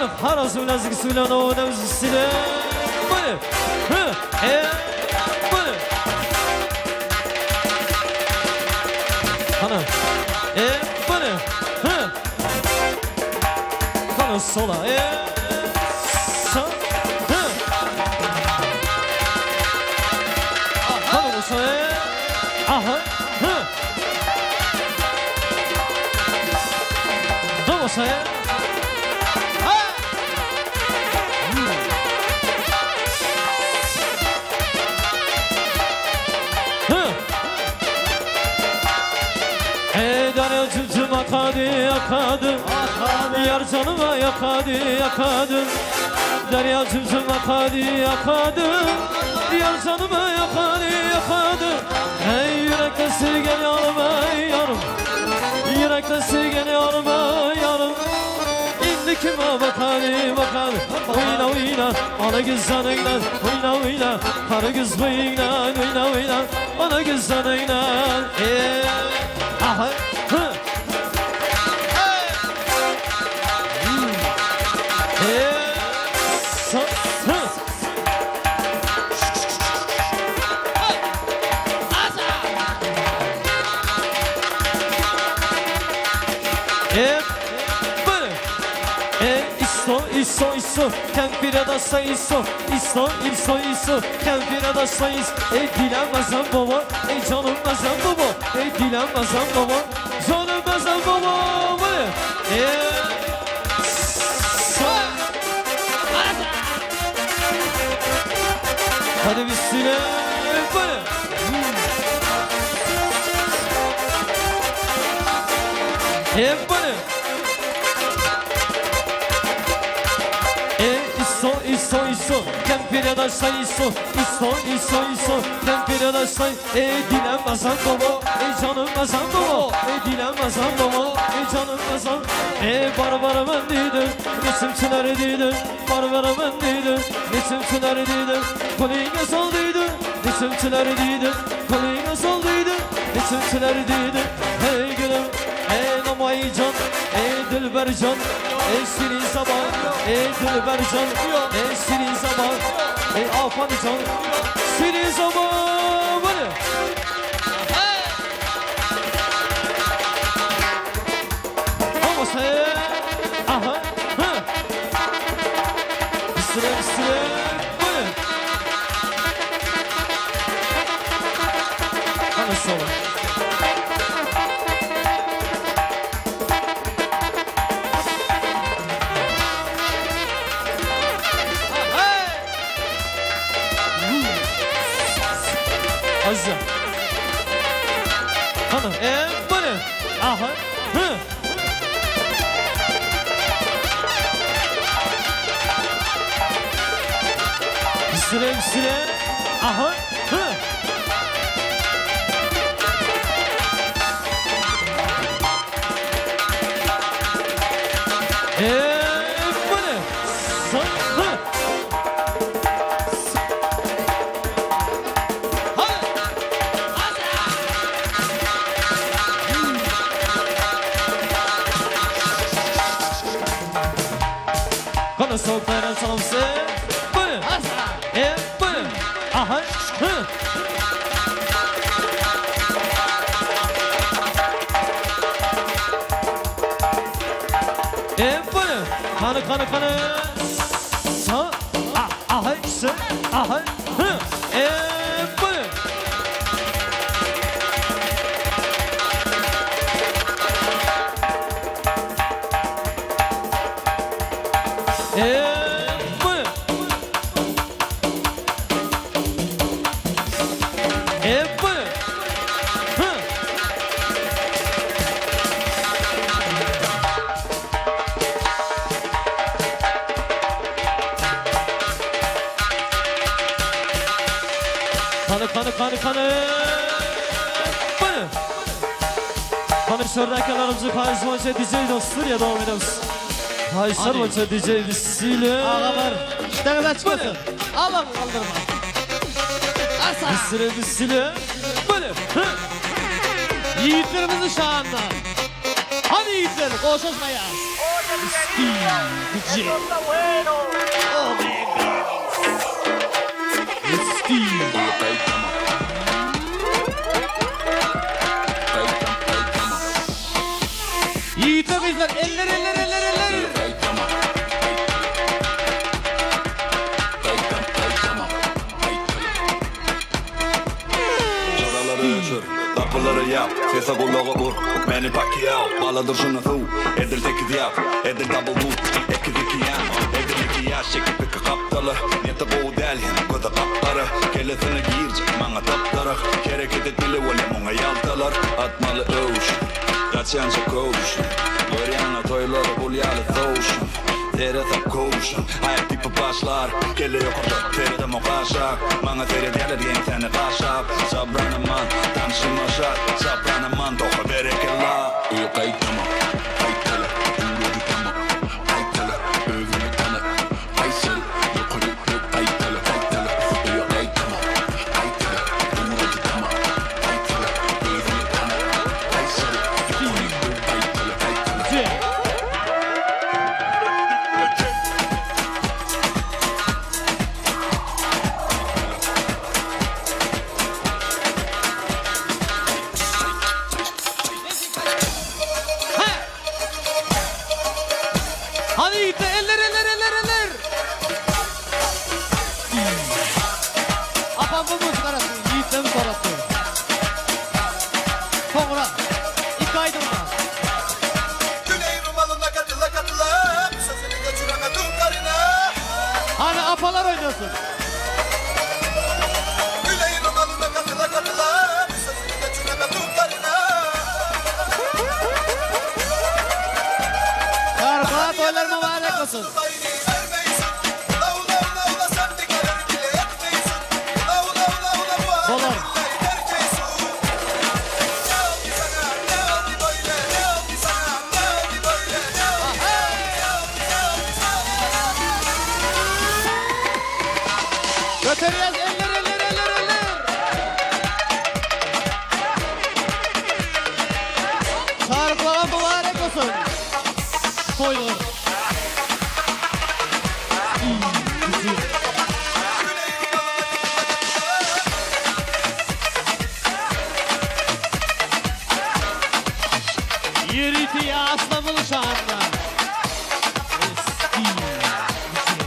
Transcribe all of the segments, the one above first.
Hany haraz bilen bilen ownamyz üstüne. Bana. Hı. E. Bana. Hana. E. Bana. Hı. Hana sola. E. Sağ. Hı. Hana olsa. E. Aha. Hı. Hana olsa. E. Hı. Ey darya cümcüm akadı akadı Yar canıma yakadı yakadı Derya cümcüm akadı akadı Yar canıma yakadı yakadı Ey yürekte sevgen yarıma yarım Yürekte sevgen yarıma yarım İndi kime bakarı bakar Oyna oyna ana güzelliğine Oyna oyna karı güzelliğine Oyna oyna ana güzelliğine Eee Aha hı Eee Sa hı E B E iso iso iso Kempire da sa iso iso iso iso Kempire da sa is E dilemezem baba E canım mezem baba E dilemezem baba Canım mezem baba Bu ne? E sa Hadi bismillah Böyle E böyle E iso iso iso Kempire da say iso iso iso iso Kempire da say E dilemezem baba E canım mezem baba E dilemezem baba E canım mezem E barbara ben dedim Resimçiler dedim Barbara ben dedim Resimçiler dedim Kolina sol dedim Resimçiler dedim Kolina sol dedim Resimçiler dedim Hey gülüm Ey namaycan Ey dilbercan Ey şirin sabah Ey dilbercan Ey şirin sabah Ey afancan Şirin sabah Böyle Vamos hey. Aha. Hı. Üstüne üstüne. Böyle. Hadi sola. Azza. Hadi. E, böyle. Aha. Hı. Üstüne üstüne. Aha. Hı. E, böyle. Sa, hı. Kana soğuklara salamsı. Böyle. E, böyle. Aha. Hı. E, böyle. Kanı kanı kanı. Sa. A, aha. S. Aha. Hı. E, böyle. E, böyle. E, böyle. Hı. Kanı kanı kanı kanı. Böyle. Kanı şördakalarımızı paylaşmaca DJ dostlar ya devam ediyoruz. Paylaşmaca DJ bismillah. Ağalar, işlerine çıkasın. Aman kaldırma. Asa. Bismillah bismillah. Böyle. Hı. Yiğitlerimizin şanına. Hadi yiğitler, koşuşmaya. Steve J. Omega. Steve. Ýigitler gyzlar eller eller eller eller. Çyralary öçür, gapylary ýap, sese gulaga ur, Manny Pacquiao, bala durşuna suw, edil sekiz ýap, edil double boot, ekiz iki ýan, edil iki ýaş çekip iki gapdaly, niýeti gowy däl hem gözi gap-gara, kellesine girjek maňa tapdarak, hereket etmeli bolýa muňa ýaltalar, atmaly öwşün, gaçýança köwşün, görýäňä toýlary gul ýaly sowşun. Seresap kowşun, aýak typyp başlar, Kelle ýokarda, seredemok aşak, Maňa seredýärler ýeňsäni gaşap, Jabranaman, tanşyma şat, Jabranaman, toha berekella. Öýe gaýtama, gaýtala, öwredi tama, gaýtala, özüni tana, Gaýsary, ýokary, ýok gaýtala, gaýtala, öýe gaýtama, gaýtala, öwredi tama, gaýtala, özüni tana, Gaýsary, ýokary, ýok gaýtala, gaýtala. J. He. Hadi ýigitler eller eller eller eller. Apam bu müzik arasy, ýigitleň sorasy. Soňra iki aýdymda. Güney Rumalı'na katıla katıla Sözünü kaçıramadın karına Hany apalar oýnasyn. Güney Rumalı'na katıla katıla Sözünü kaçıramadın karına Garba toýlar mübarek bolsun. Bayını vermeysin Ula ula ula ula sen bir karar bile etmeysin Ula ula ula ula bu Bolar. adamı terkeysin Ne oldu sana ne oldu böyle Ne oldu sana ne oldu böyle Ne oldu ne oldu ne oldu ne oldu Göterýäs eller eller eller eller. Çaryklawa mübarek bolsun. Toýlar. Steve J. Ýörite ýaşla buluşanda. Steve J.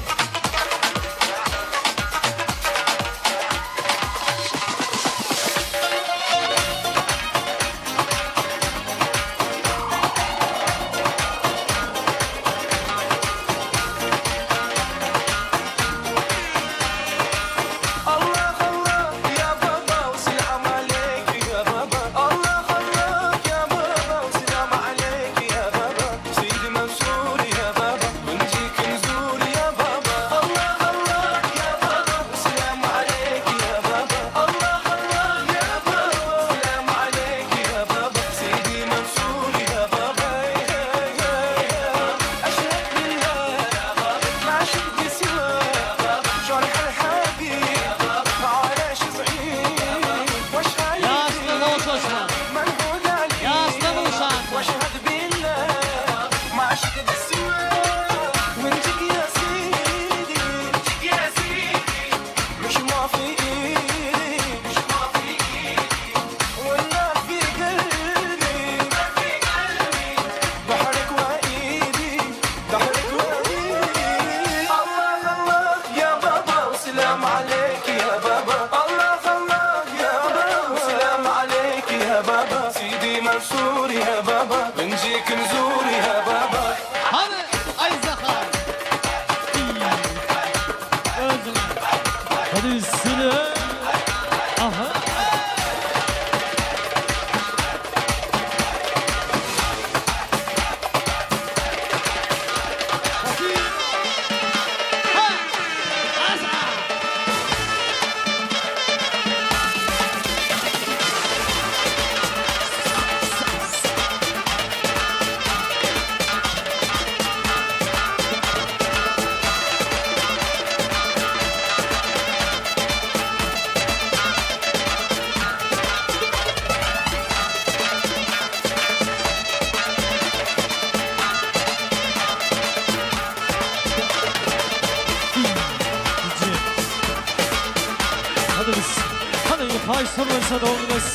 Haýyşlar boýunça dowam ederiz.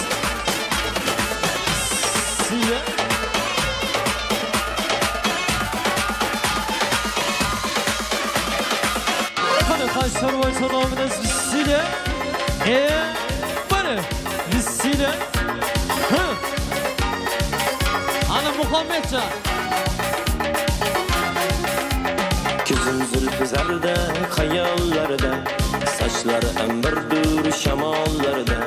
Size. Hany haýyşlar boýunça dowam ederiz. Size. E, bana. Size. Hı. Ana Muhammetjan. Közüm zülfü zerde, hayallarda Saçları emberdir şamallarda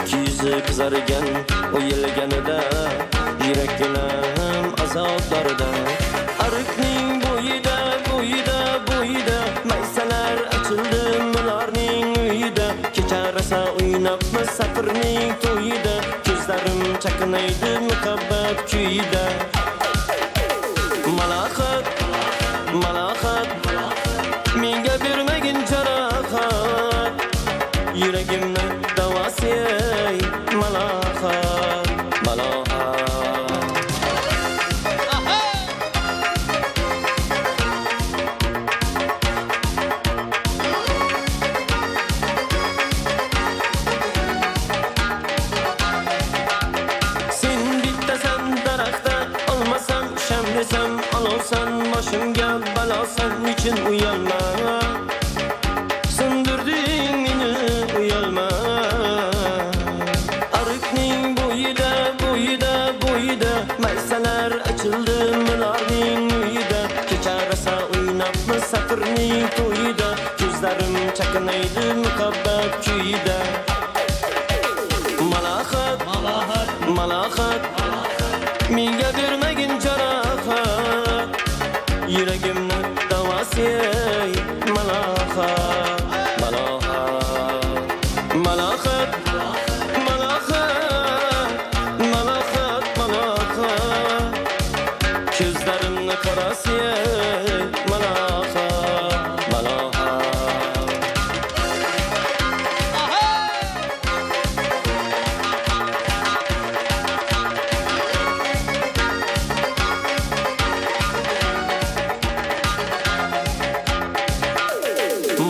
İki yüzü kızargen o yelgenide Yüreklerim azaplarda Arıkning boyida, boyida, boyida Maysalar açıldı bularning uyida Kecha rosa o'ynabmiz satirning to'yida Ko'zlarim chaqnaydi muhabbat kuyida Malohat, malohat Menga bermagin jarohat Yuragimni davosi ey malohat, malohat Sen bittasan daraxtda olmasam sham desam olovsan boshimga balosan nechun uyalma Sindirding meni uyalma Arikning bo'yida bo'yida bo'yida maysalar ochildi bularning uyida Kecha rosa o'ynabmiz satirning to'yida Ko'zlarim chaqnaydi muhabbat kuyida Malohat, Malohat. malohat Menga bermagin jarohat Yuragimni davosi ey malohat, malohat Malohat, malohat, malohat, malohat Ko'zlarimni qorasi ey malohat, malohat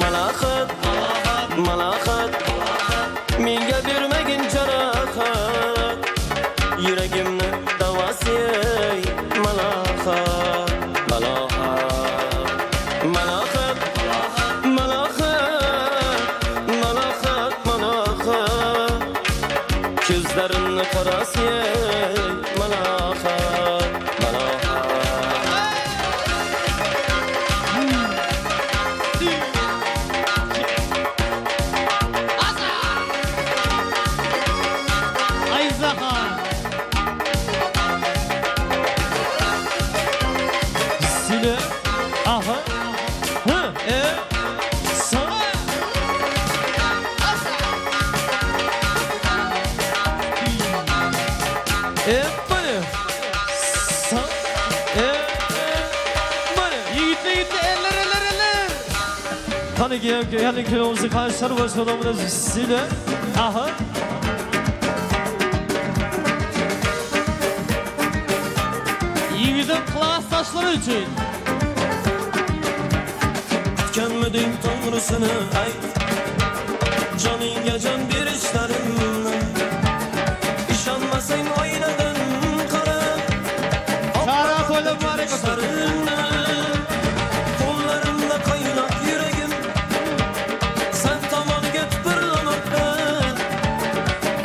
Malohat, malohat Menga bermagin jarohat Yuragimni davosi ey malohat, malohat Malohat, malohat, malohat, malohat Ko'zlarimni qorasi ey malohat, malohat Ayzahan. Sile. Aha. Hı. E. Sa. E. Bana. Sa. E. Bana. Ýigitler ýigitler eller eller eller. Hany gel köyümüzü karşılar başlayalım Sile. Aha. Ýigidiň klasdaşlary üçin. Kutganmiding to'g'risini ayt Joningga jon berishlarimni Ishonmasang oynadan qara Çara toýlar mübarek bolsun. Qo'llarimni Qo'llarimda qaynoq yuragim San tomonga tipirlamoqda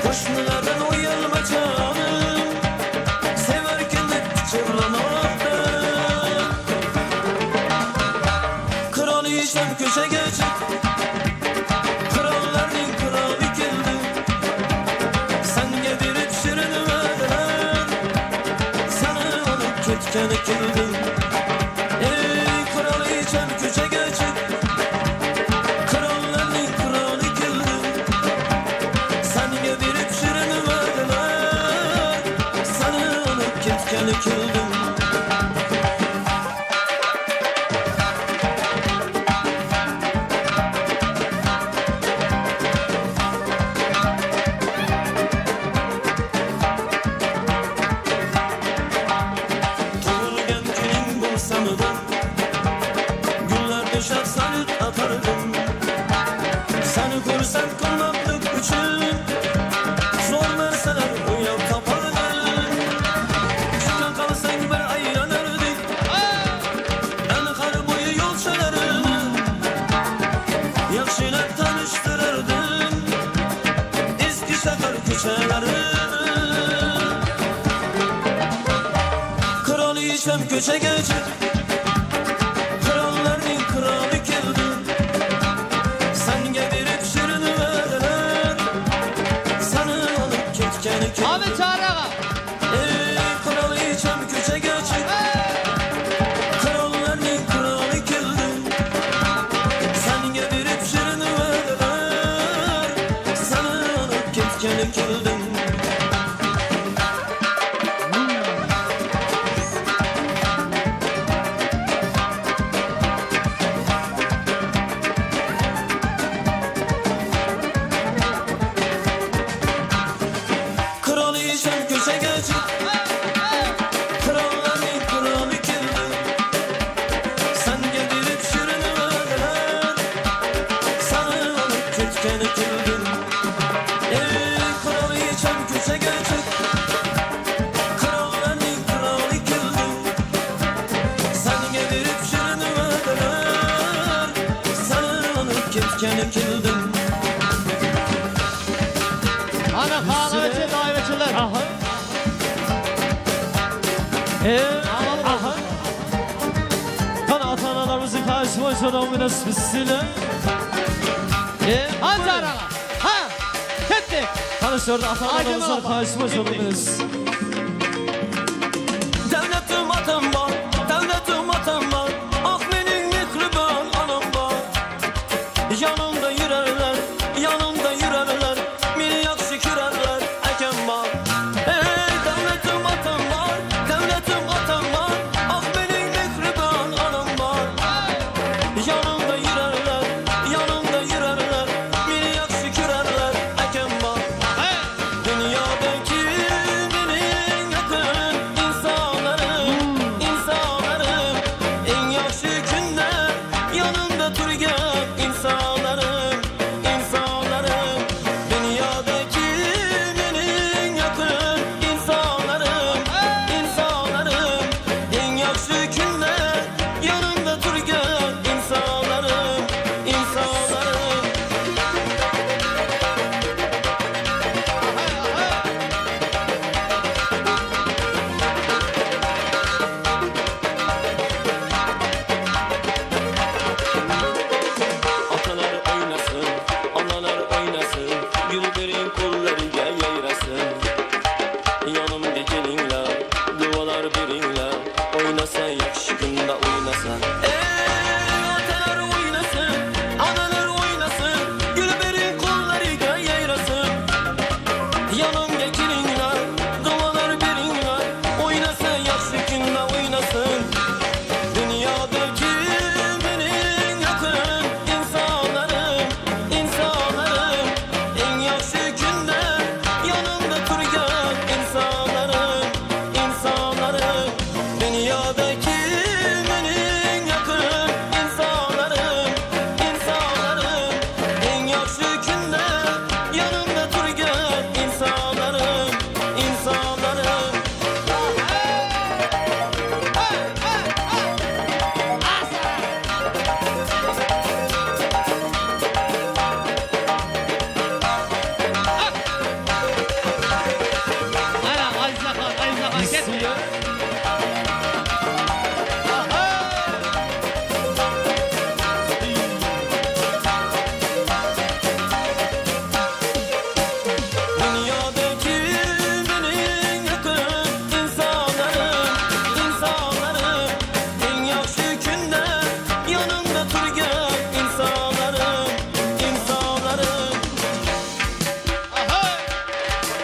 Qo'shnilardan uyalma jonim Sevarkan deb pichirlamoqda Qirolicham ko'chaga chiq Qirollarning qiroli keldi Sanga berib shirin va'dalar Sani olib ketgani keldi Ey qirolicham ko'chaga chiq Qirollarning qiroli keldi Sanga berib shirin va'dalar Sani olib ketgani keldi Tug'ilgan kuning bo'lsamidim Gullar to'shab salyut atardim Seni xursand qilmoqlik uchun. köçege çyk Krallarnyň kraly keldi Senge berip şirin wadalar Seni alyp ketkeni keldi Ahmet Çağrı ağa. Ey kraliçem köçege çyk Krallarnyň kraly keldi Senge berip şirin wadalar Seni alyp ketkeni keldim Kraliçem köşege çık Kralların kralı keldi Sen getirip şirin verdiler Sana alıp ketkeni keldim Ey kraliçem köşege çık Kralların kralı keldi Sen getirip şirin verdiler Sana alıp ketkeni keldim Ana kahveçi davetçiler. Aha. Ee, aha. Kan ata analarımızın karşı doğum günü bismillah. Ee, Hadi Çağrı ağa. Ha. Kettik. Tanışıyoruz ata analarımızın Acaba. karşı doğum günü. Devletim atam var, devletim atam var Ah benim mihriban anam var Yanımda yürerler, yanımda yürerler Beni yakşı kürerler, eken var Ey devletim atam var, devletim atam var Ah benim mihriban anam var Yanımda yürerler, yanımda yürerler Beni yakşı kürerler, eken var Dünyadaki benim yakın insanlarım, insanlarım En yaxşı günde yanımda durgan insanlarım, insanlarım Dünyadaki benim yakın insanlarım, insanlarım En yaxşı günde yanımda durgan insanlarım, insanlarım Atalar oynasın, analar oynasın Gülberin kolları gel yayrasın Yanımda gelinler, duvalar birinler Oynasa yakşı günde oynasa Ey atalar oynasın, analar oynasın Gülberin kolları gel yayrasın Yanımda gelinler, duvalar birinler Oynasa yakşı günde oynasın Dünyadaki benim yakın insanlarım, insanlarım En yaxşı günde yanımda durgan insanlarım, insanlarım Dünyadaki benim yakın insanlarım, insanlarım En yaxşı günde yanımda durgan insanlarım, insanlarım Ana Azize Han, Azize Han. Kettik. Dünyadaki benim yakın insanlarım, insanlarım En yaxşı günde yanımda durgan insanlarım, insanlarım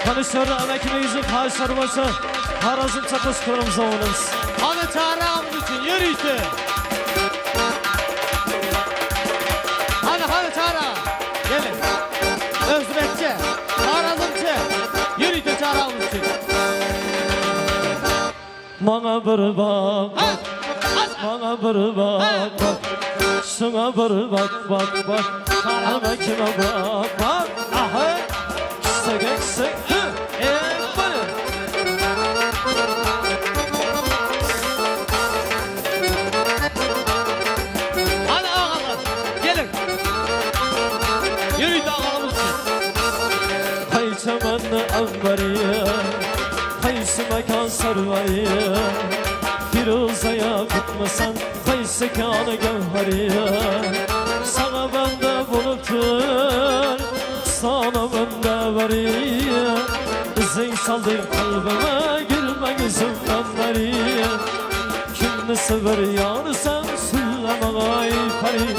Tanışıyoruz emekimizin karşı olsa Harazım çakos kuralımıza oynarız. Ana Çağrı ağamız için yürüyüşü. Hadi hadi Çağrı ağa. Gelin. Özbekçe, Harazımçı. Yürüyüşü Çağrı ağamız için. Bana bir bak, Ha. bana bir bak, bak. Şuna bir bak, bak, bak. Ama kime bak, bak. Aha. Sık, sık, hı. E, bana. Hadi ağalar. Gelin. Yürüyüşü ağalarımız için. Kayçaman ambariye, kayısı mekan sarvayı. Bir. Firuzaya bitmesən Qaysı kanı gevheriye Sana bende buluptur Sana bende veriye İzin saldın kalbime Gülme yüzümden beriye Kimni sever yar sen Sülleme ay peri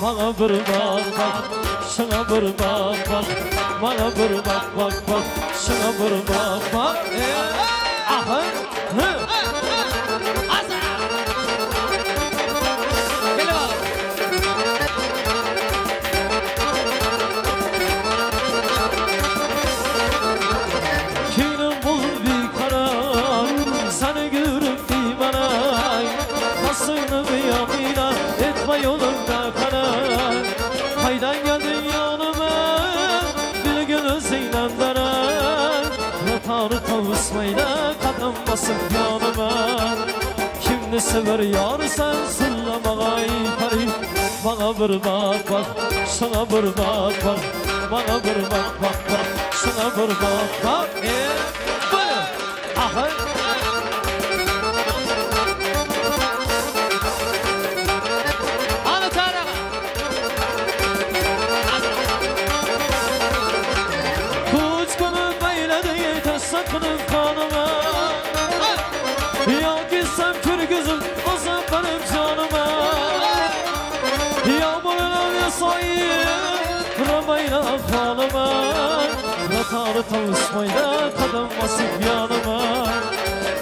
Bana bir bak bak Şuna bir bak bak Bana bir bak bak bak Şuna bir bak bak e, Aha hı. Asa! Gel bakalım. Kinim bul bir karar Seni görüp dimana Basını bir yamina Etme yolunda karar Haydan geldin yanıma Bir gün özüyle darar Yatar tavusmayla Kadın basıp yanıma Kimni sever yar sen Sırlama ay pari Bana bir bak bak Şuna bir bak bak Bana bir bak bak bak Şuna bir bak bak e, Böyle Aha Hany çaraga. Kuç kılıp eyledi Taşla kılıp kanıma Ya gitsem kör gözüm Olsam benim canıma Yağmurla ya sayı Ramayla halıma Yatar tavusmayla Kadın basıp yanıma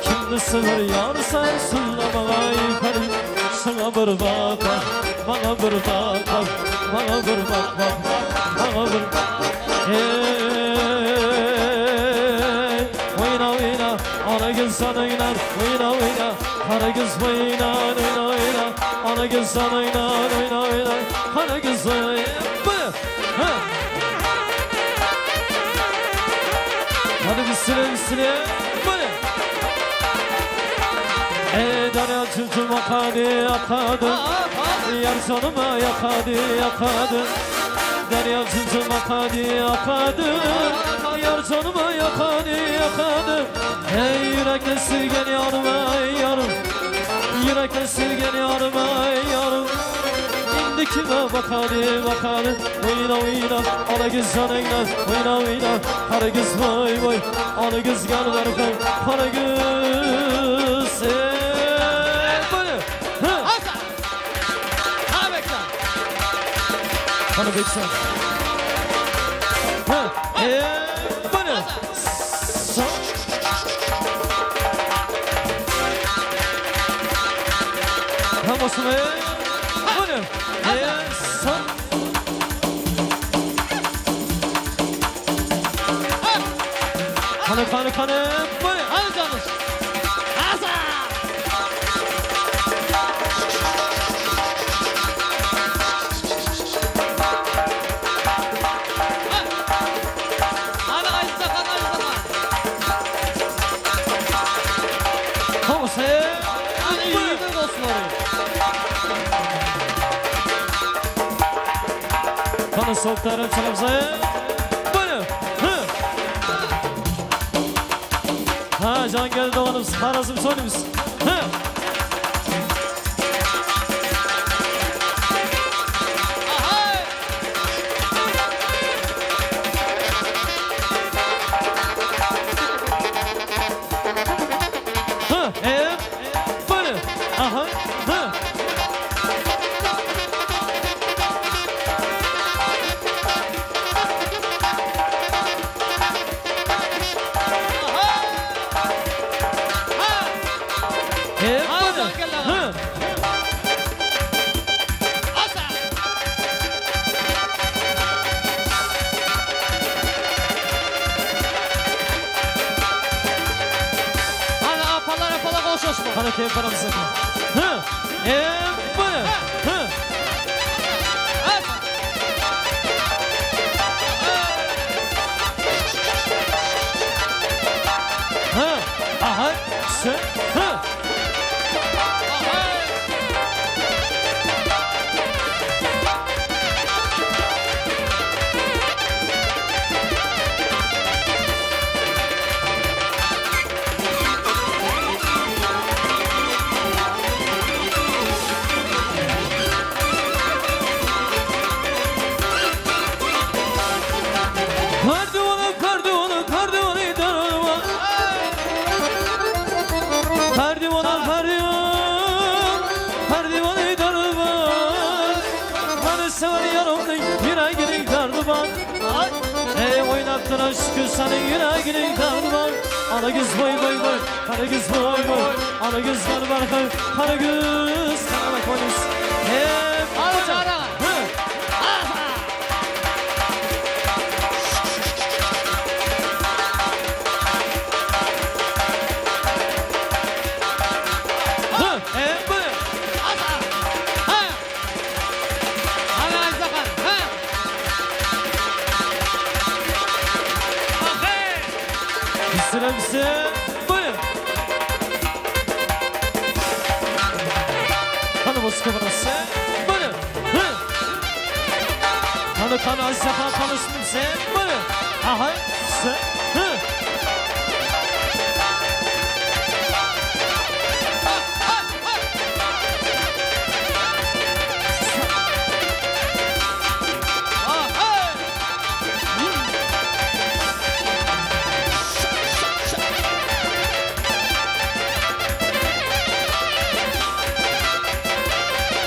Kimdi sever yar sen Sırlama ay peri Sana bir bak bak Bana bir bak bak Bana bir bak bak Bana bir Hey Oyna oyna Ana kız sana inan Oyna oyna Kara kız oyna oyna oyna Ana kız sana inan oyna oyna Kara kız oyna Böyle Ha Hadi bir sile bir sile Böyle Ey darya cılcım akadı akadı Yar canıma yakadı yakadı Derya cılcım akadı akadı Yar canıma yakadı yakadı Ey yürekte silgen yarıma ey yarım Yürekte silgen yarıma ey yarım İndi kime bakadı bakadı Oyna oyna ala kız canına Oyna oyna kara kız vay vay Ala kız gel ver kara kız Ey, Böyle Hı. Asa! Ha bekle. Hadi bekle. Ha, e, böyle. Sa. Ha basın e, böyle. E, sa. Kanı kanı kanı böyle. Hadi canım. Asa! Hadi ayıza kan ayıza kan. Ha basın e, Hadi iyidir dostları. Kanı soğuklarım çalımsa Böyle. Hı. Ha can geldi doğanım parasım sonumuz. Hı. Ahay! Hı. E, böyle. Aha. Hı. Ha! E, Hadi böyle. can geldi. Hı. Asa! Hadi apalar apalar koş koş. Kanı teyip paramızı. Hı. E, böyle. Hı. Asa! Hı. Aha. Sı. Hı. Ahay! Sever yarımın yüreğinin derdi var. Ey oynap duran şu senin yüreğinin derdi var. Ana göz boy boy boy, kara göz boy boy. Ana göz var var kara göz. Kara konuş. Hep Ara, ara. Hı. Hı, hep bu. Ha! Hadi Ayzakan, ha! Sıra bize. Buyur. Kanı bozuk burası. Buyur. Hı. Kanı kanı Ayzakan konuşsun bize. Buyur. Aha. Se. Hı.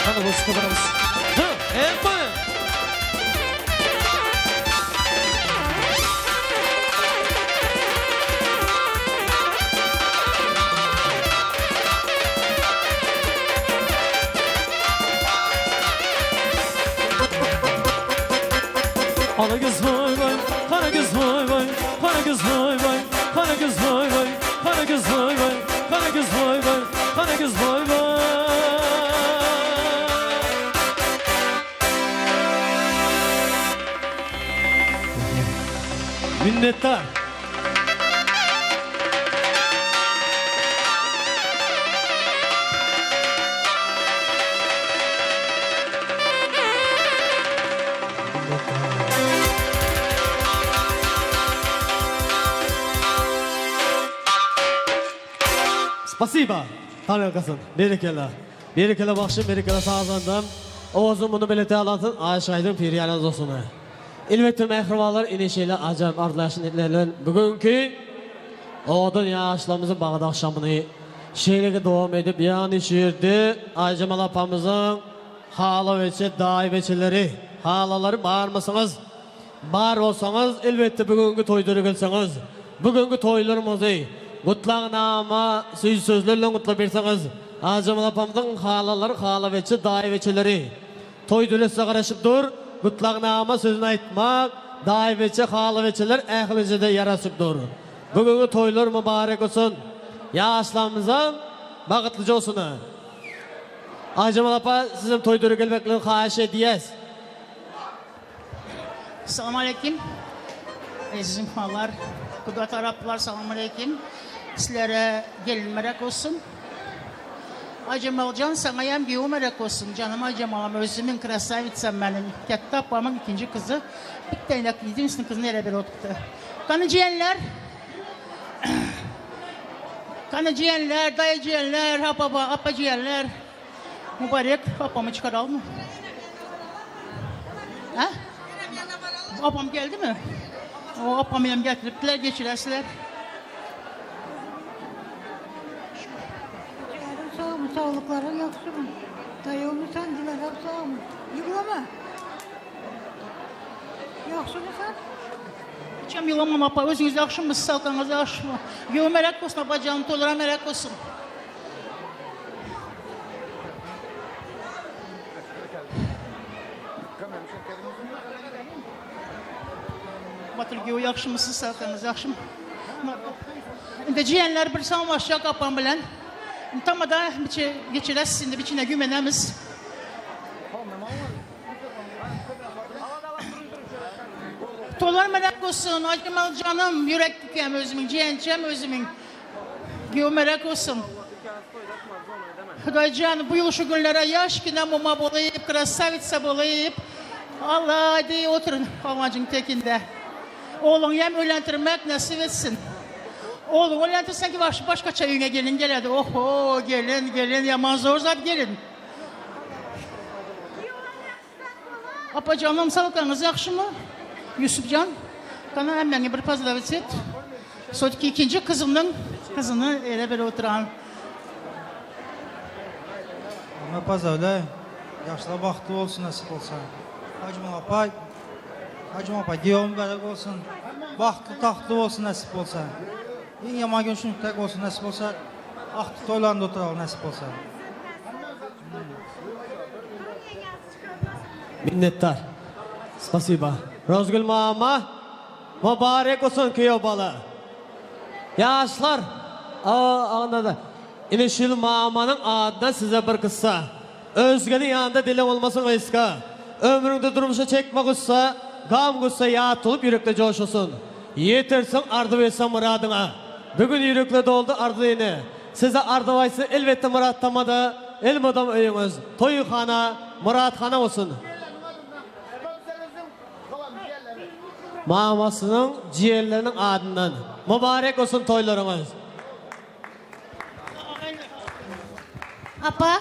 Kanı bozuk burası. Hı. E buyur. Ana göz vay vay, kara göz vay vay, kara göz vay vay, kara göz vay vay, kara göz vay vay, kara göz vay vay, kara göz vay vay. Minnettar. Spasiba. Tanrı Berekella. Berekella bagşym, berekella sazandam. Owazym muny belete alasyn, Aýşe aýdyň Pirýana dostuny. Elbetde mähribanlar ine şeýle ajaýyp arzuwlaşyn niyetler bilen bugünki owadan ýaşlarymyzyň bagyt agşamyny şeýleki dowam edip ýagny şu ýerde Aýjemal apamyzyň hala weçe daýy weçeleri halalary barmysyňyz? Bar bolsaňyz, elbetde bu günki toýda gelseňiz, bu günki toýlarymyzy gutlagnama süýji sözler bilen gutlap berseňiz, Ajamal apamyzyň halalary, halabeçe, daýybeçeleri toý döletse garaşyp dur, gutlagnama sözüni aýtmak daýybeçe, halabeçeler ählijede ýaraşyp dur. Bu günki toýlar mübarek bolsun! Ýaşlarymyzam bagytlyja bolsun! Ajamal apa, sizem toý döre gelmekligiňi haýyş edýäs. Salam aleyküm. Ezizim xalar, Kuda taraplar salam aleyküm. Sizlere gelin merek olsun. Aycemalcan sana yem güyü merek olsun. Canım Aycemal'ım özümün krasavitsam benim. Kette apamın ikinci kızı. Bir tane yedincinin kızını ele bir oturttu. Kanıcıyenler, kanıcıyenler, dayıcıyenler, apaba, apacıyenler. Mübarek, apamı çıkaralım mı? Ha? Apam geldi mi? O apamı hem getiriptiler, geçiresiler. Yarım sağ mı, sağlıkların yoksa mı? Dayı mı sen, Dilara'm sağ mı? Yıglama. Yoksa mı sen? Hiç yılamam apa, özünüz yaxşı mı, saltanız yaxşı mı? Yo merak olsun apa canım, tolara merak olsun. Batır güyo yaxşı mısınız, saltanız yaxşı mı? İndi ciyenler bir salamlaşacaq apam bilen. Tam da biçe geçirəsiniz indi biçine gümenemiz. Tolar merak olsun, Aykemal canım, yürek dikem özümün, ciyençem özümün. Güyo merak olsun. Hüdaycan bu yıl şu günlere yaş güne muma bulayıp, krasavitsa bulayıp. Allah hadi oturun amacın tekinde. Oğlun yem ölentirmek nasip etsin. Oğlum ölentirsen ki baş, başka çayına gelin geledi. Oho gelin gelin yaman zor zat gelin. Apa canım sağlıklarınız yaxşı mı? Yusufcan, bana hemen bir pozdravить et. Sonraki ikinci kızımın kızını ele böyle oturan. Ama pazarda yaşlı bahtı olsun nasip olsa. Aycemal apay, Aycemal apay giýew mübärek bolsun. Bagtly tagtly bolsun nesip bolsa. Iň ýaman gün şunuň bolsun nesip bolsa. Agtyk toýlarynda oturaly nesip bolsa. Minnetdar. Spasiba. Rozgül mama Mübarek olsun küýew bala. Ýaşlar a Ine şu ýyl mamanyň adyna size bir kyssa. Özgeniň ýanynda diliň bolmasyn gysga. Ömrüňde durmuşa çekme gussa, Gam-gussa ýat bolup ýürekde joşasyn. Ýetersiň arzuw etseň myradyňa. Bu gün ýürekler doldy arzuw ine. Size arzuw aýtsa elbetde myrat tamada elmydam öýüňiz toýhana, myrathana bolsun. Mamasynyň jiýenleriniň adyndan Mübarek bolsun toýlaryňyz. Apa,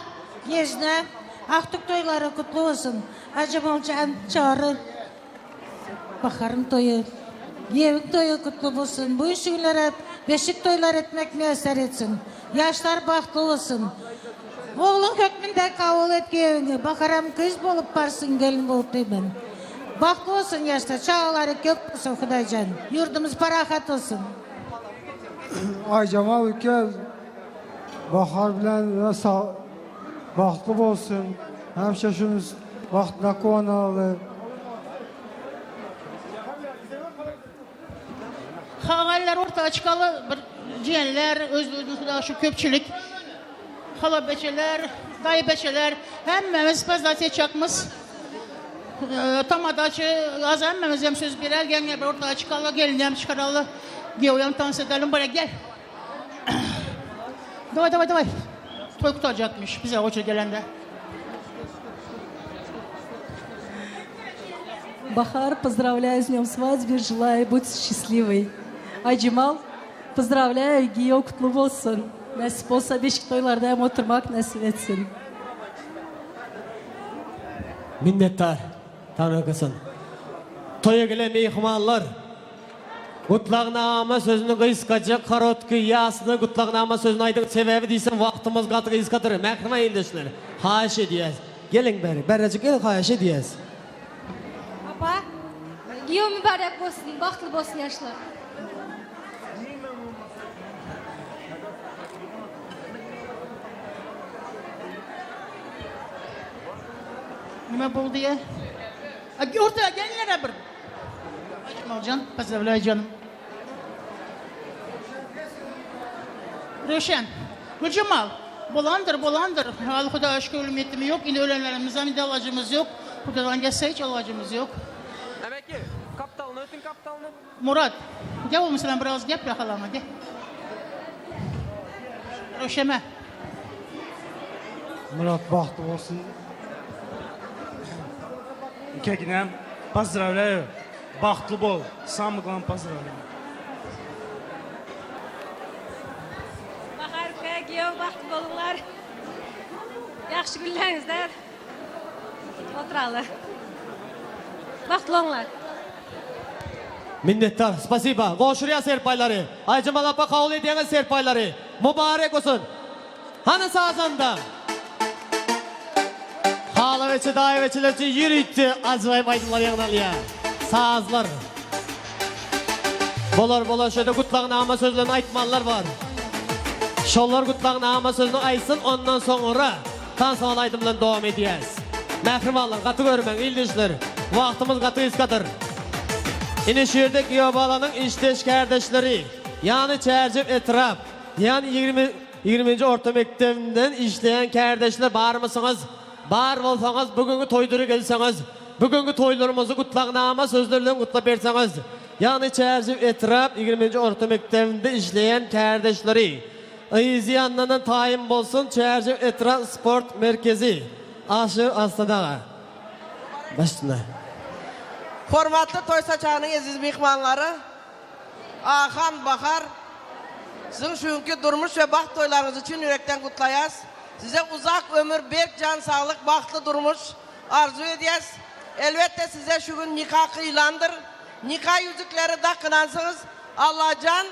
ýežne, agtyk toýlary gutly bolsun. Ajamaljan, Çary, Baharyň toýy, giýewiň toýy gutly bolsun. Bu şu günlere beşik toýlar etmek miýesser etsin. Ýaşlar bagtly bolsun. Ogluň hökmünde kabul et giýewiňi. Baharam gyz bolup barsyn, gelin bolup diýmen. Bagtly bolsun ýaşlar, çagalary köp bolsun Hudaýjan. Ýurdumyz parahat bolsun. Aycemal ülke Bahar bilen bagtly bolsun. Hemişe şuny bagtyna guwanaly. Hagaýlar orta çykaly bir jiyenler, öz-özüne şu köpçülik, hala beçeler, dayı beçeler, hemmemiz fazla çakmız. Tamadaçı, az hemmemiz hem söz birer, gel bir ortaya çıkalı, gelin hem çıkaralı, Gel dans edelim, buraya gel. Davay davay davay. Toy kurtaracakmış bize hoca gelende. Бахар, поздравляю с днем свадьбы, желаю быть счастливой. Айджимал, поздравляю, giýew gutly bolsun. Nesip bolsa beşik toýlarda hem oturmak nesip etsin. Minnetdar. Taňryýalkasyn. Toýa gelen myhmanlar, Gutlagnama sözüni gysgaça, korotkiý, ýasny gutlagnama sözüni aýdyň, sebäbi diýsem wagtymyz gaty gysgadyr, mähriban ildeşler, haýyş edýäs. Geliň bäri, bärejik geliň haýyş edýäs. Apa, giýew mübärek bolsun, bagtly bolsun ýaşlar. Nime boldy ya? Ortaya gelinlere bir. Aycemalcan, pozdravляю canım. Röşen, Gülcemal, bolandır, bolandır. Al Huda şükür ölüm yetimi yok. Yine ölenlerimizden bir de alacımız yok. Hudadan gelse hiç alacımız yok. Emeki, kaptalyny ötüň kaptalyny. Murat, gel oğlum sen biraz gel halama gel. Röşeme. Murat bagtly bolsun. Kekinem, pozdravляю. Bagtly bol. Самый главный поздравляю. Bahar giýew bagtly boluňlar. Ýagşy günleriňizde oturaly. Bagtly boluňlar. Minnetdar. Spasiba. Gowşurýar serpaýlary. Aýjemal apa kabul edýäňiz serpaýlary. Mubarek bolsun. Hany sazanda? Halaweçi daýyweçiler üçin ýörite ajaýyp aýdymlar ýygnalýar. Sazlar. Bolar bolar şöyle gutlagnama sözlerini aýtmalylar bar. Şolar gutlagnama sözüni aýtsyn ondan soňra tansamal aýdym bilen dowam edýäs. Mähribanlar gaty görmäň ildeşler. Wagtymyz gaty gysgadyr. Ine şu ýerde giýewbalanyň işdeş kärdeşleri, ýagny Çärjew etrap, ýagny 20 Ýigriminji orta mekdebinden işleýän kärdeşler barmysyňyz? Bar bolsaňyz bu günki toýdura gelseňiz, bu günki toýlarymyzy gutlagnama sözler bilen gutlap berseňiz, ýagny Çärjew etrap ýigriminji orta mekdebinde işleýän kärdeşleri yzy ýanyndan taýyn bolsun Çärjew etrap sport merkezi Aşyr Arslan aga. Başyna. Hormatly toý saçagynyň eziz myhmanlary! Ahan, Bahar, siziň şu günki durmuş we bagt toýlaryňyz üçin ýürekden gutlaýas. Size uzak ömür, berk jan saglyk, bagtly durmuş arzuw edýäs. Elbetde size şu gün nika kyýlandyr. Nika ýüzükleri dakynansyňyz. Allajan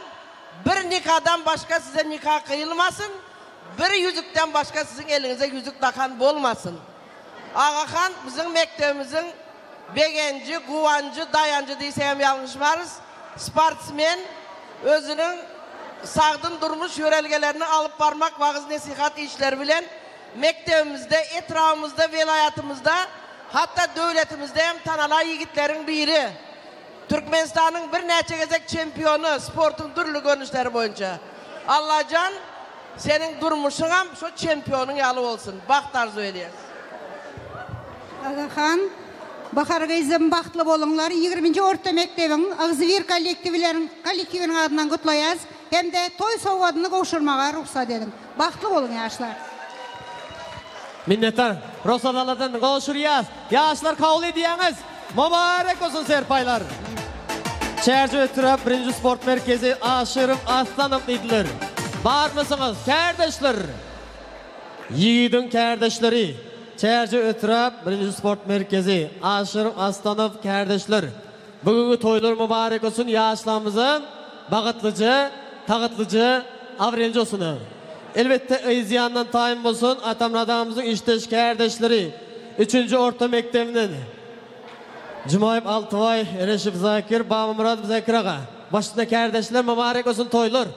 bir nikadan başga size nika kyýylmasyn. Bir ýüzükden başga siziň eliňize ýüzük dakan bolmasyn. Agahan biziň mekdebimiziň. Begenji, guwanjy, daýanjy diýsegem ýalňyşmarys. Sportsmen özüniň sagdyn durmuş ýörelgelerini alyp barmak wagyz-nesihat işleri bilen mekdebimizde, etrabymyzda, welaýatymyzda, hatda döwletimizde hem tanalan ýigitleriň biri. Türkmenistanyň birnäçe gezek çempiony sportuň dürli görnüşleri boýunça. Allajan seniň durmuşyňam şo çempionyň ýaly bolsun. Bagt arzuw edýäs. Agahan, Bahar gyzym bagtly boluňlar ýigriminji orta mekdebiň agzybir kollektiwleriň kollektiwiniň adyndan gutlaýas hem-de toý sowgadyny gowşurmaga rugsat ediň. Bagtly boluň ýaşlar. Minnetdar. Rugsat Alladan gowşurýas. Ýaşlar kabul edýäňiz. Mubarek bolsun serpaýlar. Çärjew etrap birinji sport merkezi Aşyrow Aslanow diýdiler. Barmysyňyz kärdeşler? Ýigidiň kärdeşleri. Çärjew etrap birinji sport merkezi Aşyrow Aslanow kärdeşler. Bugünki toýlar mubarek olsun ýaşlarymyza bagytlyja, tagytlyja awrenji olsun. Elbetde yz ýandan taýyn bolsun Atamyrat agamyzyň işdeş kärdeşleri üçünji orta mekdebinden Jumaýew Altybaý, Ereşow Zakir, Babamyradow Zakir aga. Başynda kärdeşler mubarek olsun toýlar.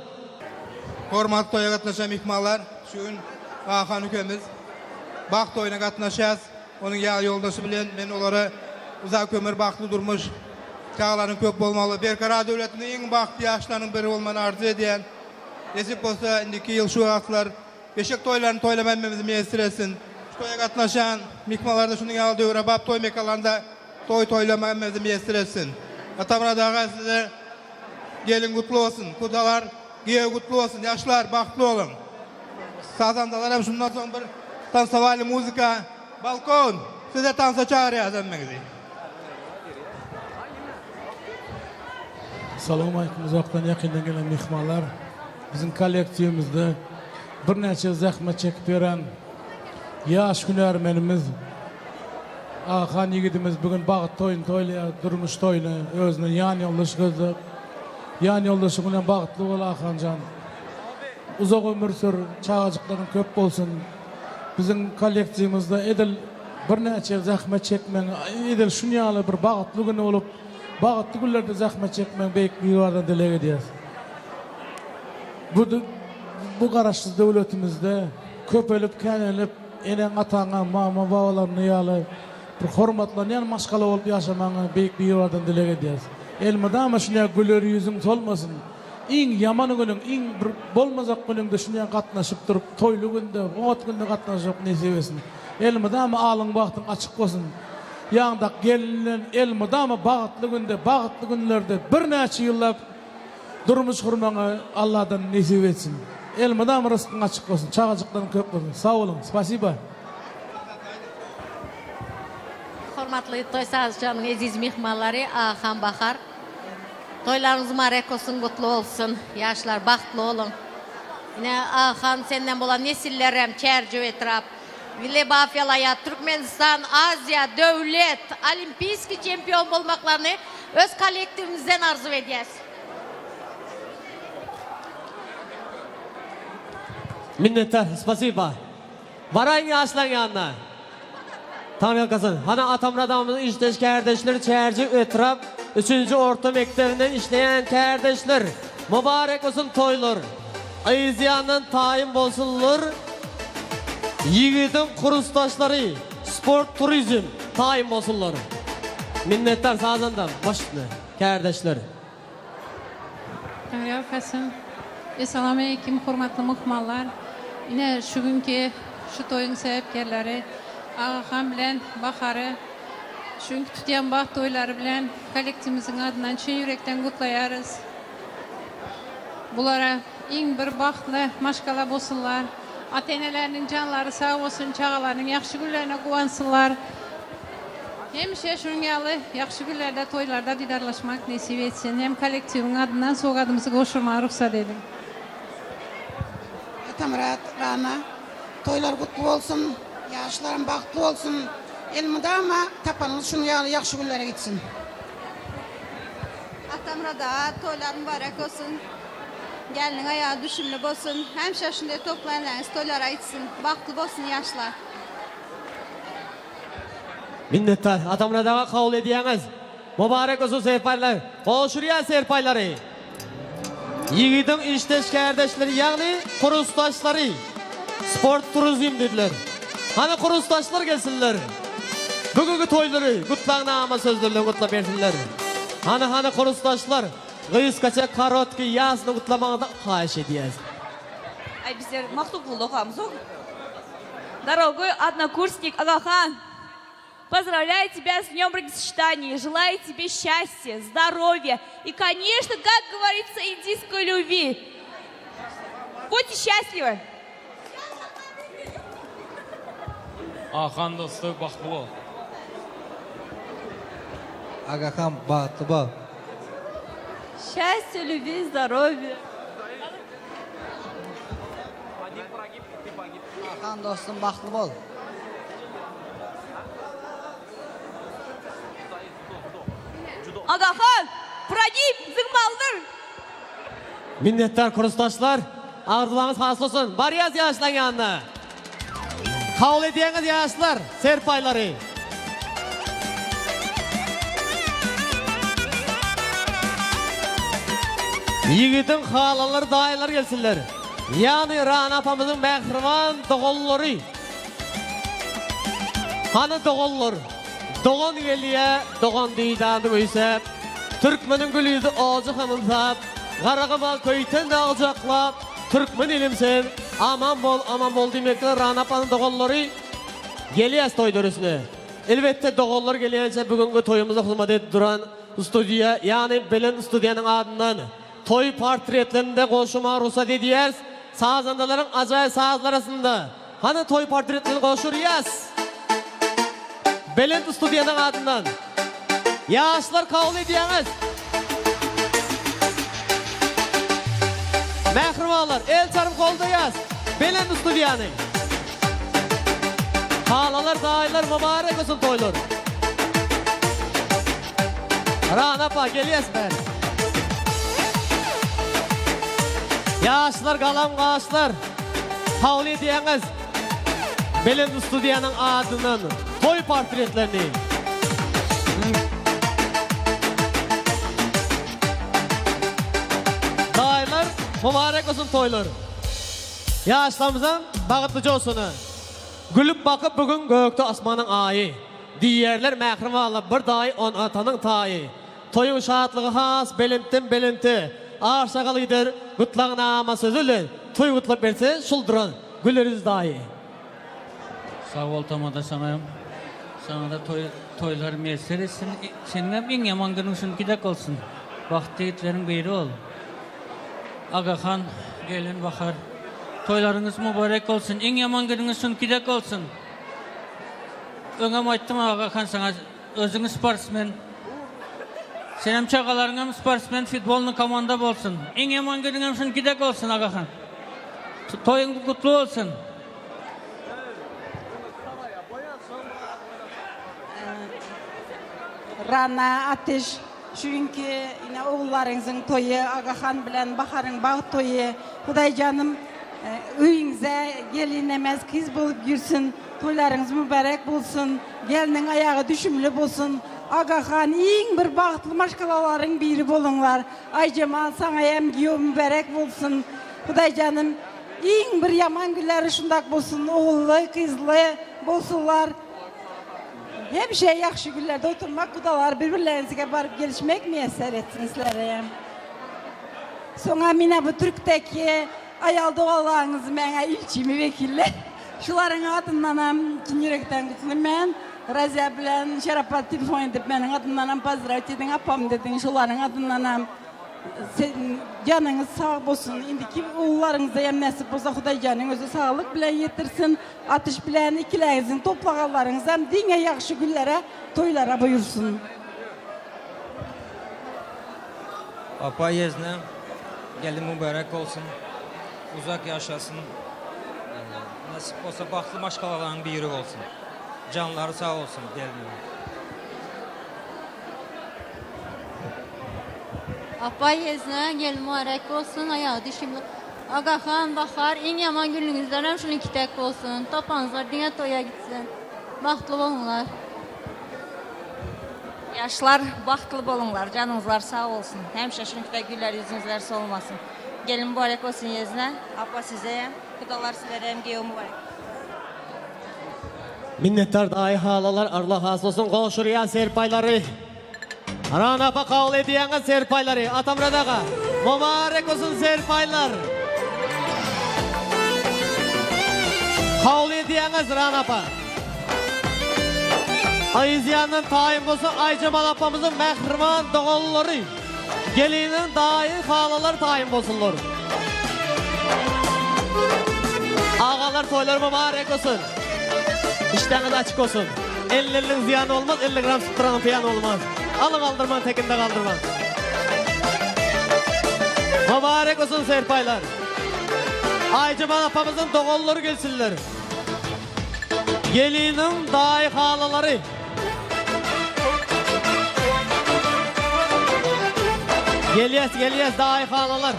Hormatly toýa gatnaşan myhmanlar, şu gün Ahan ükemiz bagt toýuna gatnaşýas. Onuň ýar ýoldaşy bilen men olara uzak ömür, bagtly durmuş, çagalaryň köp bolmagy, Berkarar döwletimiziň iň bagtly ýaşlarynyň biri bolmagyny arzuw edýän. Nesip bolsa, indiki ýyl şu wagtlar beşik toýlaryny toýlama hemmämizi miýesser etsin. Şu toýa gatnaşan myhmanlarda şunuň ýaly döwrebap toý mekanlarynda toý toýlama hemmämizi miýesser etsin. Atamyrat aga size gelin gutly bolsun, gudalar giýew gutly bolsun, ýaşlar bagtly boluň. Sazandalar hem şundan soň bir tansowali muzika balkon size tansa çagyrýas hemmeňizi. Salowmalikim uzakdan ýakyndan gelen myhmanlar. Biziň kollektiwimizde birnäçe ýyl zähmet çekip ýören ýaş hünärmenimiz Agahan ýigidimiz bu gün bagt toýuny toýlaýar, durmuş toýuny özüne ýan ýoldaş gözläp. Ýan ýoldaşyň bilen bagtly bol Ahanjan. Uzak ömür sür, çagajyklaryň köp bolsun. Biziň kollektiwimizde edil birnäçe ýyl zähmet çekmegiň, edil şuny ýaly bir bagtly güni bolup, bagtly günlerde zähmet çekmegiň beýik Biribardan dileg edýäris. Bu bu Garaşsyz döwletimizde köpelip, känelip, eneň-ataňa, mama-babalaryny ýaly bir hormatlanýan maşgala bolup ýaşamagyňy beýik Biribardan dileg edýäris. Elmydama şuny ýaly güler ýüzüň solmasyn. Iň ýaman günüň, iň bir bolmajak günüňde şunýa gatnaşyp durup, toýly günde, oňat günde gatnaşmak nesip etsin. Elmydama alyň bagtyň açyk bolsun. Ýaňdak gelin bilen elmydama bagtly günde, bagtly günlerde birnäçe ýyllap durmuş gurmagyňy Alladan nesip etsin. Elmydama ryskyň açyk bolsun, çagajyklaryň köp bolsun. Sag boluň. Spasiba. Hormatly toý sazçynyň eziz myhmanlary Agahan Bahar. Toýlaryňyz mübarek bolsun gutly bolsun ýaşlar bagtly boluň ine Agahan senden bolan nesillerem Çärjew etrap Lebap welaýat Türkmenistan Aziýa döwlet olimpiýskiý çempion bolmaklaryny öz kollektiwimizden arzuw edýäs. Minnetdar spasiba. Baraýyn ýaşlaň ýanyna. Taňryýalkasyn. Hany Atamyrat agamyzyň işdeş kärdeşleri Çärjew etrap üçünji orta mekdebinden işleýän kärdeşler. Mubarek bolsun toýlar. Yz ýandan taýyn bolsunlar. Ýigidiň kursdaşlary sport turizm taýyn bolsunlar. Minnetdar sazandam. Baş üstüne. Kärdeşler. Taňryýalkasyn. Essalawmaleýkim hormatly myhmanlar. Ine şu günki şu toýuň sebäpkärleri Agahan bilen Bahary şu günki tutýan bagt toýlary bilen kollektiwimiziň adyndan çyn ýürekden gutlaýarys. Bulara iň bir bagtly maşgala bolsunlar. Ata-eneleriniň janlary sag bolsun, çagalarynyň ýagşy günlerine guwansynlar. Hemişe şunuň ýaly ýagşy günlerde, toýlarda didarlaşmak nesip etsin. Hem kollektiwiň adyndan sowgadymyzy gowşurmaga rugsat ediň. Atamyrat Rana toýlar gutly bolsun ýaşlarym bagtly bolsun elmydama tapanyňyz şunuň ýaly ýagşy günlere gitsin. Atamyrat aga toýlar mübarek bolsun gelniň aýagy düşümli bolsun hemişe şunday toplaýanlaryňyz toýlara gitsin bagtly bolsun ýaşlar. Minnetdar. Atamyrat aga kabul edýäňiz. Mubarek bolsun serpaýlar. Gowşurýas serpaýlary. Ýigidiň işdeş kärdeşleri ýagny kurusdaşlary sport turizm diýdiler. Hany kurusdaşlar gelsinler. Bugünki toýlary gutlagnama sözleri bilen gutlap bersinler. Hany hany kurusdaşlar gysgaça korotkiý ýasyny gutlamagyňyzy haýyş edýäs. Aý bizler Magtymguly okamzok. Дорогой однокурсник Агахан, поздравляю тебя с днем бракосочетания, желаю тебе счастья, здоровья и, конечно, как говорится, индийской любви. Будьте счастливы! Ahan dosty bagtly bol. Agahan bagtly bol. Счастья, любви, здоровья. Ahan dostum bagtly bol. Agahan, прогиб, zygmaldyr. Minnetdar kursdaşlar. Arzuwlaryňyz hasyl bolsun. Barýas ýaşlaň ýanyna. Kabul edýäňiz ýaşlar serpaýlary. Ýigidiň halalary daýylary gelsinler. Ýagny Rana apamyzyň mähriban doganlary. Hany doganlar? Dogan gelýä, dogan didaryny küýsäp. Türkmeniň gül ýüzi ojy hem ynsap. Garaguma köýten dagy gujaklap, Türkmen ilim sen, aman bol, aman bol diýmekde Rana apanyň doganlary gelýäs toý döresine. Elbetde doganlar gelýänçä bu günki toýumyza hyzmat edip duran studiýa, ýagny Belent studiýanyň adyndan toý portretlerini-de goşmaga rugsat edýäris. Sazandalaryň ajaýyp sazlary astynda hany toý portretlerini goşurýas. Belent studiýanyň adyndan. Ýaşlar kabul edýäňiz. Mähribanlar el çalyp goldaýas Belent studiýany. Halalar daýylar mübarek bolsun toýlar. Rana apa gelýäs bäri. Ýaşlar galam gaşlar kabul edýäňiz. Belent studiýanyň adyndan toý portretlerini. Daýylar mübarek bolsun toýlar. Ýaşlarymyzam bagtlyja bolsun. Gülüp bakyp bu gün gökde asmanyň aýy. Diýerler mähribanlar bir daýy on atanyň taýy. Toýuň şatlygy has belentden belente Arşa gider gutlagnama sözi bilen toý gutlap berse şul duran Gülerýüz daýy. Sag bol tamada saňa saňada toý toýlar miýesser etsin seniňem iň ýaman günüň şunkidek bolsun bagtly ýigitleriň biri bol Agahan gelin Bahar toýlaryňyz mübarek bolsun iň ýaman günüňiz şunkidek bolsun öňem aýtdym Agahan saňa özüň sportsmen senem çagalaryňam sportsmen fitbolny komanda bolsun iň ýaman günüňem şunkidek bolsun Agahan. Toýuň gutly bolsun. Rana Ateş şu günki ine ogullaryňyzyň toýy Agahan bilen Baharyň bagt toýy Hudaýjanym öýüňize gelin emes gyz bolup girsin toýlaryňyz mübärek bolsun gelniň aýagy düşümli bolsun Agahan iň bir bagtly maşgalalaryň biri boluňlar Aýjemal saňaýam giýew mübärek bolsun Hudaýjanym iň bir ýaman günleri şundak bolsun ogully gyzly bolsunlar hemişe ýagşy günlerde oturmak gudalar bir birleriňizge baryp gelişmek miýesser etsin sizlere soňa mina bu türkdeki aýal doganlaryňyzy meňe ilçimi wekiller şularyň adyndanam çyn ýürekden gutly men Raziýa bilen Şerapat telefon edip meniň adymdanam pozdrawit ediň apam dediň şolaryň adyndanam Janyňyz sag bolsun. Indiki ogullaryňyza hem nesip bolsa Hudaýjanyň özi saglyk bilen ýetirsin. Atyş bilen ikiläňiziň toplaganlaryňyzam diňe ýagşy günlere, toýlara buýursyn. Apa ýezne gelin mübärek bolsun. Uzak ýaşasyn. Nesip bolsa bagtly maşgalalaryň biri bolsun. Janlary sag bolsun gelniň. Apa ýezne gelin mübarek bolsun aýagy düşümli Agahan Bahar iň ýaman günüňizlerem şunuňki dek bolsun topanyňyzlar diňe toýa gitsin bagtly boluňlar. Ýaşlar bagtly boluňlar, janyňyzlar sag bolsun. Hemişe şuňkide güler ýüzüňizler solmasyn. Gelin mübarek bolsun ýezne, apa sizeyem, gudalar sizlerem giýew mübarek. Minnetdar daýy halalar Alla has bolsun gowşurýan serpaýlary. Rana apa kabul edýäňiz serpaýlary Atamyrat aga mubarek bolsun serpaýlar. Kabul edýäňiz Rana apa. Yz ýandan taýyn bolsa Aýjemal apamyzyň mähriban doganlary, geliniň daýy halalary taýyn bolsunlar. Agalar toýlar mübarek bolsun. Işdäňiz açyk bolsun. Elleriniň zyýany olmaz, 50 gram sypdyranyň peýany olmaz. Alyň aldyrman, tekinde galdyrman. Mübarek olsun serpaýlar. Aýjemal apamyzyň doganlary gelsinler. Geliniň daýy halalary. Gelýäs, gelýäs daýy halalar.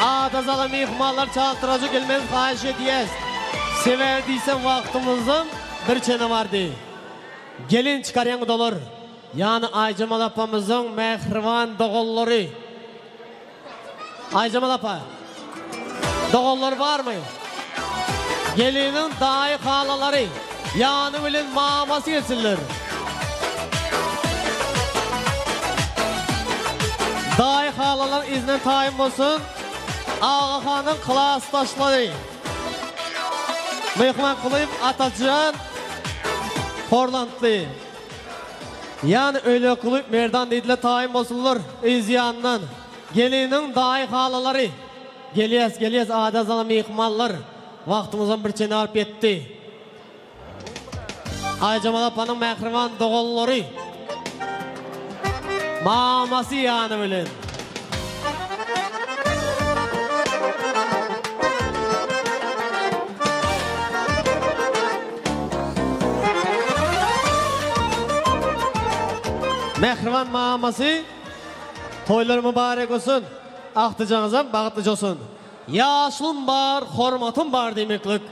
Ada zala myhmanlar çaltyrajy gelmegini haýyş edýäs. Sebäbi diýseň wagtymyzam bir çene bardy. Gelin çykarýan gudalar, ýany Aýjemal apamyzyň mähriban doganlary. Aýjemal apa, doganlary barmy? Geliniň daýy halalary, ýany bilen mamasy gelsinler. Daýy halalar yzyndan taýyn bolsun. Agahanyň klasdaşlary. Myhman Kulyýew Atajan Horlantly. Ýany öýle Kulyýew Merdan diýdiler taýyn bolsunlar yz ýanyndan. Geliniň daýy halalary. Gelýäs gelýäs adazana myhmanlar. Wagtymyzam bir çene baryp ýetdi. Aýjemal apanyň mähriban doganlary. Mamasy ýany bilen. Mähriban mamasy toýlar mübarek bolsun. Agtyjaňyzam bagtlyja bolsun. Ýaşlym bar, hormatym bar diýmeklik.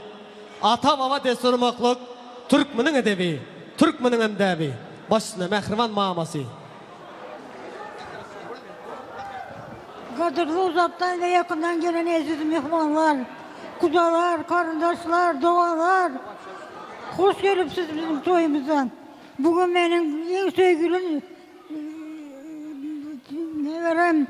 Ata-baba dessurmaklyk türkmeniň edebi, türkmeniňem däbi. Baş üstüne mähriban mamasy. Gadyrly uzakdan we ýakyndan gelen eziz myhmanlar, gudalar, garyndaşlar, doganlar! Hoş gelipsiz biziň toýumyza. Bu gün meniň iň söýgüli neberem.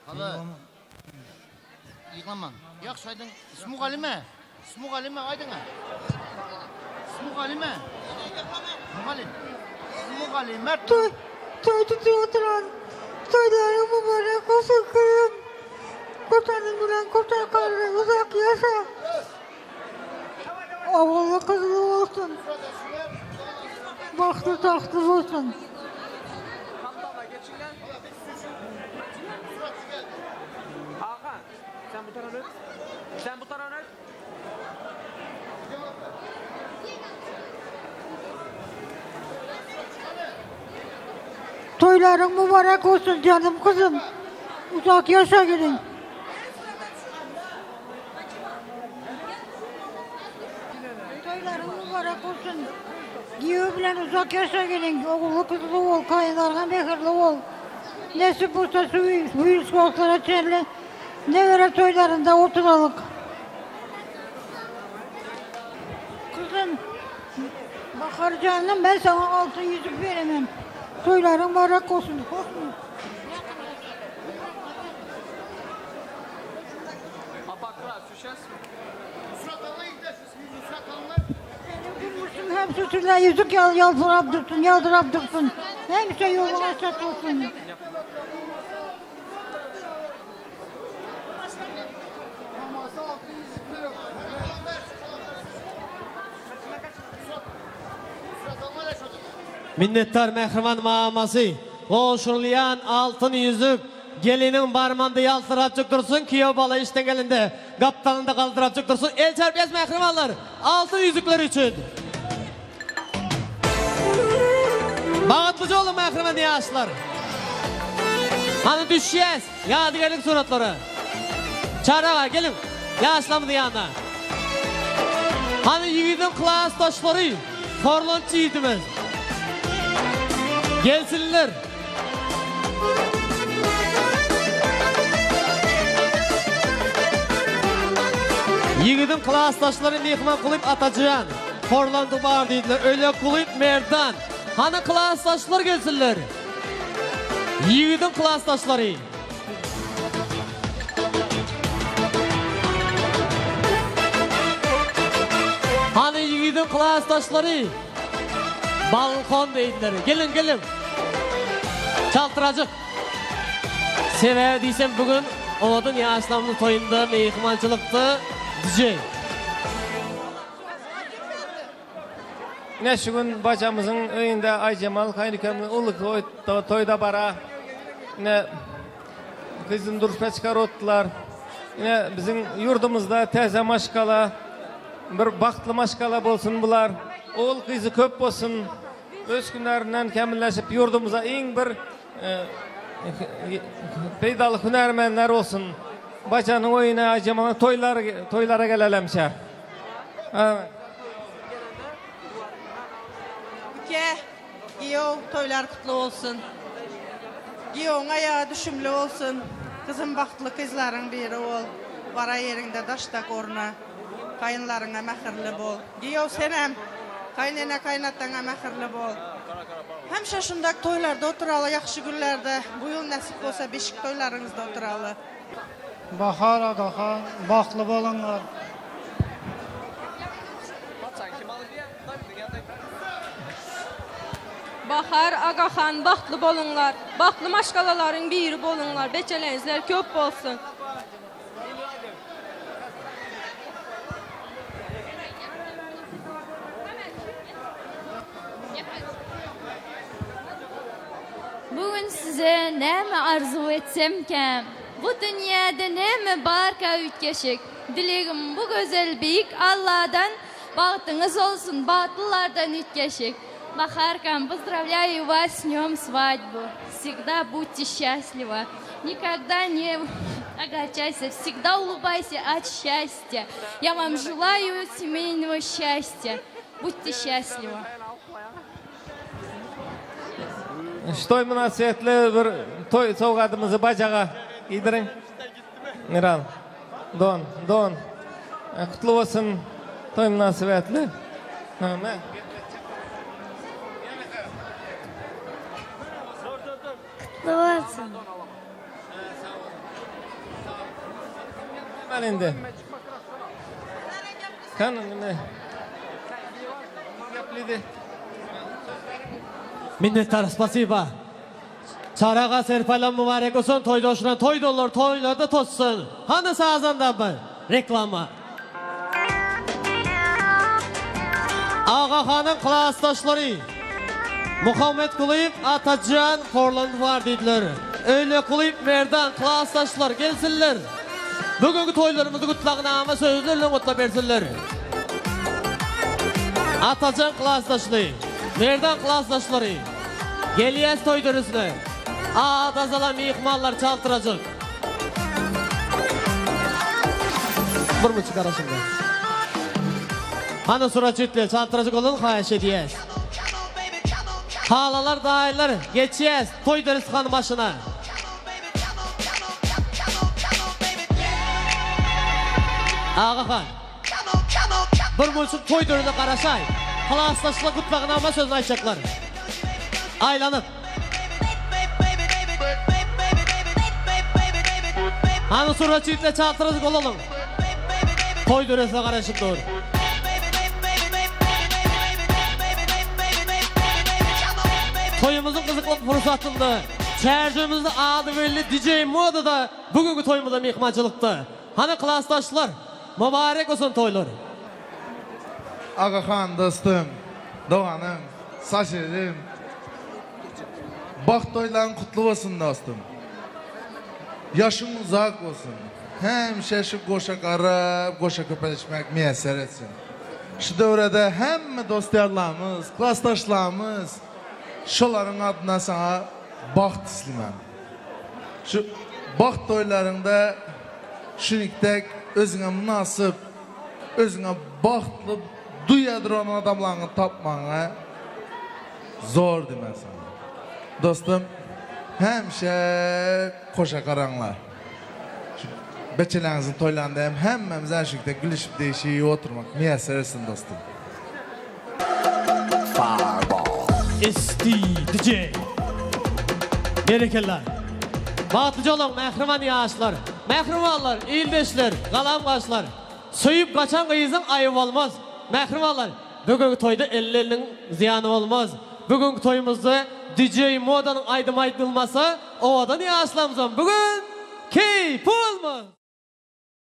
Hala. Ýyglamaň. Ýagşy aýdyň. Smugalime. Smugalime aýdyň. Smugalime. Mugallim. Smugalime. Toý, toý tutup oturan toýlaryň mübärek bolsun gyzym. Gotanyň bilen gotan garry uzak ýaşa. Ogully gyzly bolsun. Bagtly tagtly bolsun. Hakan, sen bu tarafa öt. Sen bu tarafa öt. Toýlaryň mübarek bolsun janym gyzym. Uzak ýaşa gelin. Toýlaryň mübarek bolsun. Giýew bilen uzak ýaşa gelin. Ogully gyzly bol, gaýynlaryňa mähirli bol. Nesip bolsa şu bu ýyl şu wagtlara çenli nebere toýlarynda oturalyk. Gyzym, Bahar janym men saňa altyn ýüzük beremen. Toýlaryň mübarek bolsun. Hoşmy? Durmuşum hem sütüne yüzük yal yaldırap dursun, yaldırap dursun. Hemşe yolun açık olsun. Minnetdar mähriban mamasy. Gowşurylýan altyn ýüzük geliniň barmanda ýaltyrapjyk dursun, kiýew bala işden gelende gapdalynda galdyrapjyk dursun. El çarpýas mähribanlar, altyn ýüzükler üçin. Bagtlyja boluň mähriban ýaşlar. Hany düşýäs ýadygärlik suratlara. Çary aga geliň ýaşlarymyzyň ýanyna. Hany ýigidiň klasdaşlary, horlanç ýigidimiz. Gelsinler. Ýigidiň klasdaşlary myhman kylyp Atajan, horlandy bar diýdiler. Öýle kylyp Merdan. Hany klasdaşlar gelsinler. Ýigidiň klasdaşlary. Hany ýigidiň klasdaşlary. Balkon diýdiler. Geliň, geliň. Çaltyrajyk. Sebäbi diýsem bu gün owadan ýaşlarymyzyň toýunda myhmançylykda DJ. Ine şu gün bajamyzyň öýünde Aýjemal kaýnykemizin uly toý dabara. Ine gyzyny durmuşa çykarotdylar. Ine biziň ýurdumyzda täze maşgala, bir bagtly maşgala bolsun bular. Ogul gyzy köp bolsun. Öz hünärinden kämilleşip ýurdumyza iň bir peýdaly hünärmenler bolsun. Bajanyň öýüne Aýjemalyň toýlar toýlara gelelemşä. Bike, giýew toýlar gutly bolsun. Giýewiň aýagy düşümli bolsun. Gyzym bagtly gyzlaryň biri bol. Bara ýeriňde daşda gorna. Gaýynlaryňa mähirli bol. Giýew senem gaýynene gaýynataňa mähirli bol. Hemişe şundak toýlarda oturaly ýagşy günlerde. Bu ýyl nesip bolsa beşik toýlaryňyzda oturaly. Bahar Agahan bagtly boluňlar. Bahar Agahan bagtly boluňlar. Bagtly maşgalalaryň biri boluňlar. Beçeleňizler köp bolsun. Bu gün size näme arzuw etsemkäm? Bu dünýäde näme barka üýtgeşik? Dilegim bu gözel beýik Alladan bagtyňyz bolsun bagtlylardan üýtgeşik. Baharkam pozdravlýaýu вас с днём свадьбы всегда будьте счастливы никогда не огорчайся всегда улыбайся от счастья я вам желаю семейного счастья будьте счастливы. Şu toý mynasybetli bir toý sowgadymyzy bajaga giýdiriň. Miral. Don, don. Gutly bolsun toý mynasybetli. Hä. Gutly bolsun. Hemen indi. Kan indi. Geplidi. Minnetdar, spasiba. Çary aga serpaýlar mübarek bolsun, toýda oşuran toý dolar, toýlarda tozsun. Hany sazanda bir reklama. Agahanyň klasdaşlary Muhammet Kulyýew, Atajan horlandy bar diýdiler. Öýle Kulyýew, Merdan klasdaşlar gelsinler. Bugünki toýlarymyzy gutlagnama sözler bilen gutlap bersinler. Atajan klasdaşly, Merdan klasdaşlary gelýäs toý dörüsine. Adazalan myhmanlar çaltyrajyk. Bir müçük araşynda. Hany suratçytly çaltyrajyk bolun haýyş edýäs. Halalar daýylar geçýäs toý dörüsi hany başyna. Agahan. Bir munçuk toý dörüne garaşaý. Klasdaşlar gutlagnama sözüni aýtjaklar. Aýlanyp. Hany suratçytla çaltyrajyk bolalyň. Toý döresine garaşyp dur. Toýumyzyň gyzykly pursatynda Çärjewimizde ady belli DJ Moda-da bu günki toýumyza myhmançylykda. Hany klasdaşlar, mübarek bolsun toýlar. Agahan dostum, doganym, saşedim. Bagt toýlaryň kutly bolsun dostum. Ýaşyň uzak bolsun. Hemişe şu goşa garap, goşa köpelişmek miýesser etsin. Şu döwrede hemme dost-ýarlarymyz, klasdaşlarymyz şolaryň adyna saňa bagt isleýän. Şu bagt toýlaryňda. Şunikdek özüňe mynasyp, özüňe bagtly duýa duran adamlaňy tapmagyňa zor diýmen saňa. Dostum, hemişe goşa garaňlar. Şu beçeläňiziň toýlarynda hem hemmämize şunikdek gülüşip degşip oturmak miýesser etsin dostum. ST DJ. Berekella. Bagtlyja boluň mähriban ýaşlar. Mähribanlar, ildeşler, galamgaşlar. Söýüp gaçan gyzyň aýby bolmaz. Mähribanlar, bugünki toýda elli eliniň zyýany bolmaz. Bugünki toýumyzda DJ Modanyň aýdymy aýdylmasa, owadan ýaşlarymyzam bu gün keýpi bolmaz.